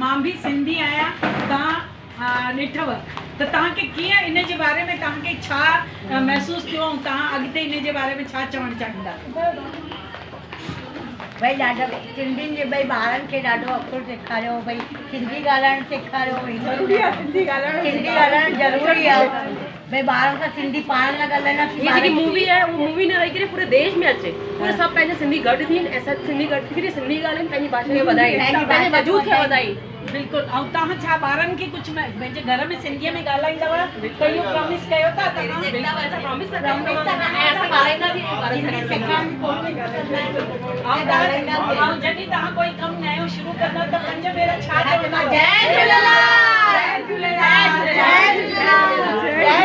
مان به سنڌي آهيان توهان ڏٺو ته توهان کي ڪيئن ان جي باري ۾ توهان کي ڇا محسوس ٿيو ۽ توهان اڳتي ان جي باري ۾ ڇا چوڻ چاهيندا؟ ڀئي ڏاڍو سنڌين جي ڀئي ٻارن کي ڏاڍو اکر سيکاريو ڀئي سنڌي ڳالهائڻ سيکاريو ضروري آهي سنڌي ڳالهائڻ سنڌي ڳالهائڻ ضروري آهي ڀئي ٻارن سان سنڌي پاڻ نه ڳالهائينداسين هي جيڪي مووي آهي اهو مووي نه رهي ڪري پوري ديش ۾ اچي پوري سڀ پنهنجا سنڌي گڏ ٿين ۽ سڀ سنڌي گڏ ٿي ڪري سنڌي ڳالهائين پنهنجي ڀاشا کي وڌائين پنهنجي وجود کي وڌائين. بلڪل ۽ توهان ڇا ٻارن کي ڪجهه پنهنجي گهر ۾ سنڌيء ۾ ڳالهائيندؤ ته اهو پرامس ڪيو ٿا توهان؟ اسان پرامس ٿا ڪيون ۽ اسان ڳالهائيندا به آهيون ٻارن سان سيکارڻ جي ڪوشش ڪندا آهيون ۽ جڏهن توهان ڪوئي ڪم نيو شروع ڪندؤ ته پنج ڀيرا ڇا چوندؤ؟ جئي جهوليلال جئي جهوليلال جئي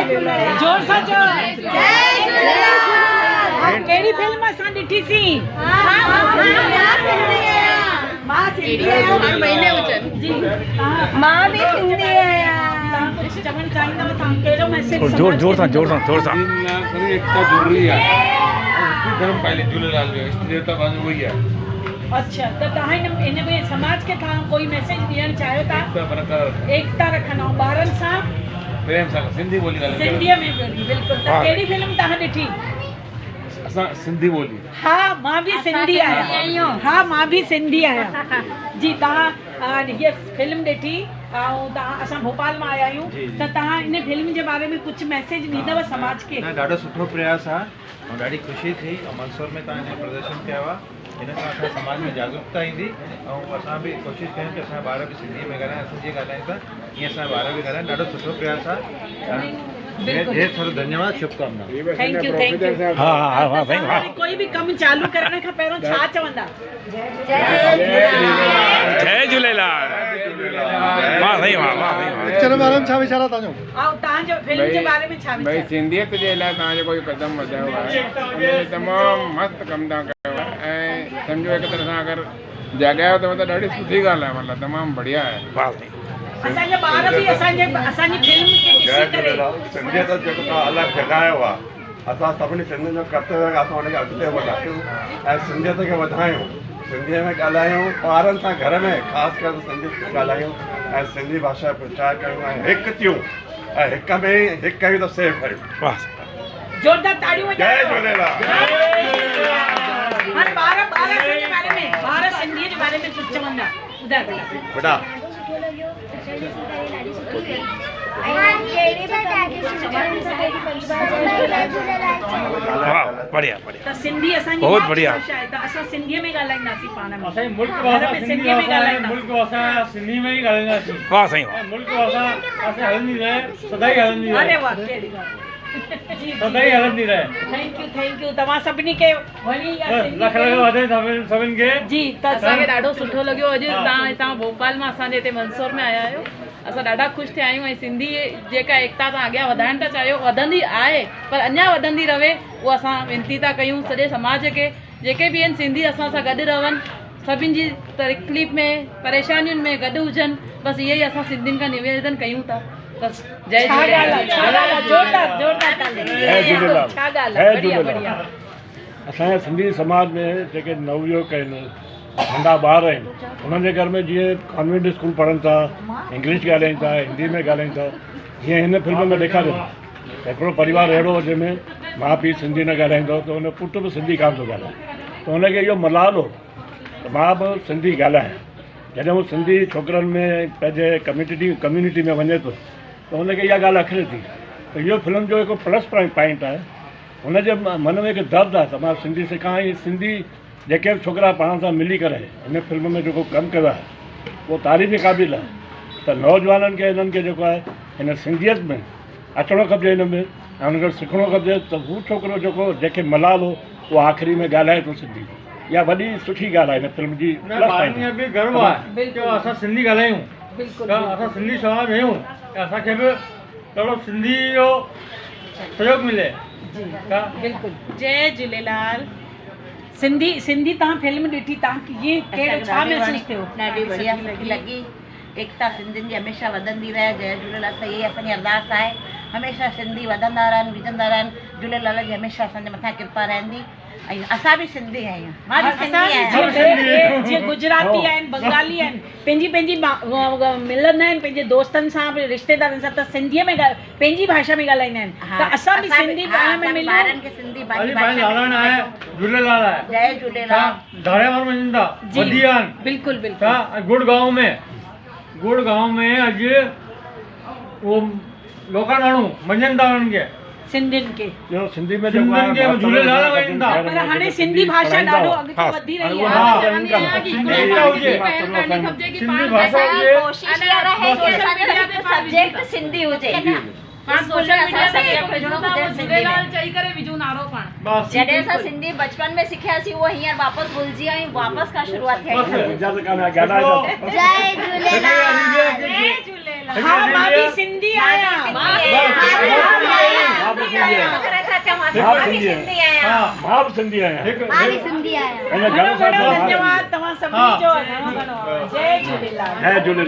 جهوليلال زور سان چئو جئي جهوليلال. ڪهڙي فلم اسان ڏٺي سين؟ مان سنڌي آهيان. هر مهيني هجن. جي توهان مان به سنڌي آهيان. توهان ڪجهه چوڻ چاهيندؤ توهان ڪهڙو ميسيج زور زور سان زور سان زور سان. سنڌين لاءِ وري ايڪتا ضروري آهي ۽ هڪ ئي ڌرم پنهنجي جهوليلال جو اشٽ ديوتا پنهنجو اهو ئي آهي. اڇا ته توهان هن هن ۾ سماج کي توهان ڪوئي ميسيج ڏيڻ چاهيو ٿا؟ ايڪتا برقرار رکن. ايڪتا رکن ۽ ٻارن سان پريم سان سنڌي ٻولي ڳالهائڻ. سنڌيء ۾ ٻولي بلڪل ته ڪهڙي فلم توهان ڏٺي؟ اسان سنڌي ٻولي. ها مان به سنڌي آهيان. ها مان به سنڌي آهيان. جي توهان هيء فلم ڏٺي ۽ توهان اسان ڀوپال مان آيا آهيون ته توهان ان فلم جي باري ۾ ڪجهه ميسيج ڏيندؤ سماج کي؟ نه ڏاڍو سٺو پرياس آهي ۽ ڏاڍي خوشي ٿي ۽ منسور ۾ توهان جيئن پردرشن ڪيو آهي هن سان اسان سماج ۾ جاگرڪتا ايندي ۽ اسان به ڪوشش ڪيون ڪه اسان جا ٻار به سنڌيء ۾ ڳالهائين اسان جيئن ڳالهايون ٿا ائين اسان جا ٻار به ڳالهائين ڏاڍو سٺو پرياس آهي ڍير سارو ڌنيواد شڀڪامنا. Thank you thank you. ها ها ها سائين ها. ڪوئي به ڪم چالو ڪرڻ کان پهريون ڇا چوندا؟ جئي جهوليلال. واهه سائين واهه واهه سائين واهه. پڪچر باري ۾ ڇا ويچار آهي توهان جو؟ ۽ توهان جو فلم جي باري ۾ ڇا ڀئي ويچار؟ سنڌيت جي لاءِ توهان جيڪو اهو قدم وڌايو آهي ان ۾ تمام مست ڪم توهان ڪيو آهي ۽ سمجهو هڪ طرح سان اگر جاڳايو اٿو ته ڏاڍي سٺي ڳالهه آهي مطلب تمام بڙهيا آهي. واهه سائين. اسان جا ٻار به اسان جي اسان جي فلم کي ڏسي جئي ڪري. جهوليلال. سنڌيت جيڪو توهان الڳ جڳايو آهي اسان سڀني سنڌين جو ڪرتويه آهي اسان ان کي اڳتي وڌايون ۽ سنڌيت کي وڌايون سنڌيء ۾ ڳالهايون ٻارن سان گهر ۾ خاص ڪري سنڌي ڳالهايون ۽ سنڌي ڀاشا جو پرچار ڪيون ۽ هڪ ٿيون ۽ هڪ ۾ هڪ آهيون ته سيف آهيون. واهه سائين. زوردار تاڙيون جئي وڄايو. جهوليلال. هاڻي ٻار ٻار اسان جي باري ۾ ٻار سنڌيء جي باري ۾ ڪجهه چوندا ٻڌايو بيٽا. بيٽا. ڏاڍو سٺو لڳيو پڪچر ڏسي ڪري ڏاڍي سٺي هئي ۽ ڪهڙي به ڪم کي شروع ڪرڻ سان پهرين پنج بار جئي جهوليلال چئو. واهه بڙهيا بڙهيا. ته سنڌي اسان جي بهت ماتر بڙهيا. ڀاشا آهي ته اسان سنڌيء ۾ ڳالهائينداسين پاڻ ۾. اسان جي ملڪ گهر ڀاشا ۾ سنڌي سنڌيء ۾ ڀاشا آهي ڳالهائينداسين. ملڪ ڀاشا سنڌي ۾ ئي ڳالهائينداسين واهه سائين واهه. ۽ ملڪ ڀاشا اسان هلندي رهي سدائين هلندي اري رهي. واهه ڪهڙي ڳالهه. جي جي سدائين هلندي رهي. Thank you thank you توهان سڀني کي وڻي اها بس سنڌي لک لک فلم. واڌايون سڀني کي. جي ته اسان کي ڏاڍو سٺو لڳيو اڄ ها. توهان هتان ڀوپال مان اسان جي هتي منسور ۾ آيا آهيو اسان ڏاڍا خوش ٿيا آهيون ۽ سنڌي جيڪا ايڪتا توهان اڳيان وڌائڻ ٿا چاهيو وڌندي آهي پر اڃا وڌندي رهي اها اسان وينتي ٿا ڪيون سڄي سماج کي جيڪي به آهن سنڌي اسان سان گڏ رهن سڀني جي تڪليف ۾ پريشانين ۾ گڏ هجن بس اهي ئي اسان سنڌين کان نويدن ڪيون ٿا بس جئي ڇا ڳالهه آهي جهوليلال. ڇا ڳالهه آهي زوردار زوردار تاليون. جئي جهوليلال. ڇا ڳالهه آهي جئي بڙهيا جهوليلال. بڙهيا. اسان جي سنڌي سماج ۾ جيڪي نويوڪ آهن ننڍا ٻار آهن انهن جي گهر ۾ جيئن ڪانوينٽ اسڪول پڙهن ٿا انگلش ڳالهائين ٿا هندي ۾ ڳالهائين ٿا جيئن هن فلم ۾ ڏيکاريو هڪڙو پريوار اهڙو هو جنهن ۾ ماءُ پيءُ سنڌي نه ڳالهائيندو هو ته ان پٽ به سنڌي ڪانه ٿو ڳالهائي ته هن کي اهو ملال هو ته مان به سنڌي ڳالهايان جڏهن هو سنڌي ڇوڪرن ۾ پنهنجي ڪميونٽي ڪميونٽي ۾ وڃي ٿو ته هن کي اها ڳالهه اکري ٿي ته اهو فلم جو هڪ پلس پوائنٽ آهي هن جي من ۾ هڪ درد آهي ته مان سنڌي سکان ۽ سنڌي جيڪي به ڇوڪرا پاڻ سان ملي ڪري هن فلم ۾ جيڪو ڪم ڪيو آهي اهو تعريف قابل آهي ته نوجوانن کي هنن کي جيڪو آهي هن سنڌيت ۾ اچڻو کپجي هن ۾ ۽ هن کي سکڻو کپجي ته هو ڇوڪرو جيڪو جنهن کي ملال هو اهو آخري ۾ ڳالهائي ٿو سنڌي اها وڏي سٺي ڳالهه آهي هن فلم جي نه پلس ٻارن پوائنٽ کي به گرو آهي ڪه اسان سنڌي ڳالهايون بلڪل ته اسان سنڌي سماج ۾ آهيون ته اسان کي به ٿورو سنڌي جو سهيوگ ملي. جي ته بلڪل. جئي جهوليلال. سنڌي سنڌي توهان فلم ڏٺي توهان کي ڪيئن ڪهڙو اسان کي ڇا ڏاڍي محسوس وڻي ٿيو؟ ڏاڍي بڙهيا سٺي لڳي ايڪتا سنڌين جي هميشه وڌندي رهي جئي جهوليلال سان اها ئي اسان جي ارداس آهي هميشه سنڌي وڌندا رهن وجهندا رهن جهوليلال جي هميشه اسان جي مٿان ڪرپا رهندي ऐं असां बि सिंधी आहियूं। मां बि सिंधी आहियां। जीअं गुजराती आहिनि, बंगाली आहिनि, पंहिंजी पंहिंजी मिलंदा आहिनि पंहिंजे दोस्तनि सां बि, रिश्तेदारनि सां, त सिंधीअ में पंहिंजी भाषा में ॻाल्हाईंदा आहिनि। त असां बि सिंधी पाण में मिलूं। ॿारनि खे सिंधी भाषा आहे। झूलेलाल आहे। जय झूलेलाल। धाड़िया वारो वञनि था, वधी विया आहिनि। बिल्कुलु बिल्कुलु। गुड़गांव में अॼु उहो लोकल माण्हू मञनि था उन्हनि खे, सिंधियुनि खे, सिंधी में सिंधियुनि खे झूलेलाल वञनि था। पर हाणे सिंधी भाषा ॾाढो अॻिते वधी रही आहे। सिंधी भाषा हुजे, कोशिश इहा रहे की असांजो हिकु सब्जेक्ट सिंधी हुजे। पाण सोशल मीडिया ते झूलेलाल चई करे विझूं नारो पाण। जॾहिं असां सिंधी बचपन में सिखियासीं, उहो हींअर वापसि भुलिजी विया आहियूं, वापसि खां शुरूआत थियणु। जय झूलेलाल। जय झूलेलाल। हा, मां बि सिंधी आहियां। मां बि सिंधी आहियां। मां बि सिंधी आहियां। घणो घणो धन्यवाद तव्हां सभिनी जो। घणो घणो जय झूलेलाल। जय झूलेलाल।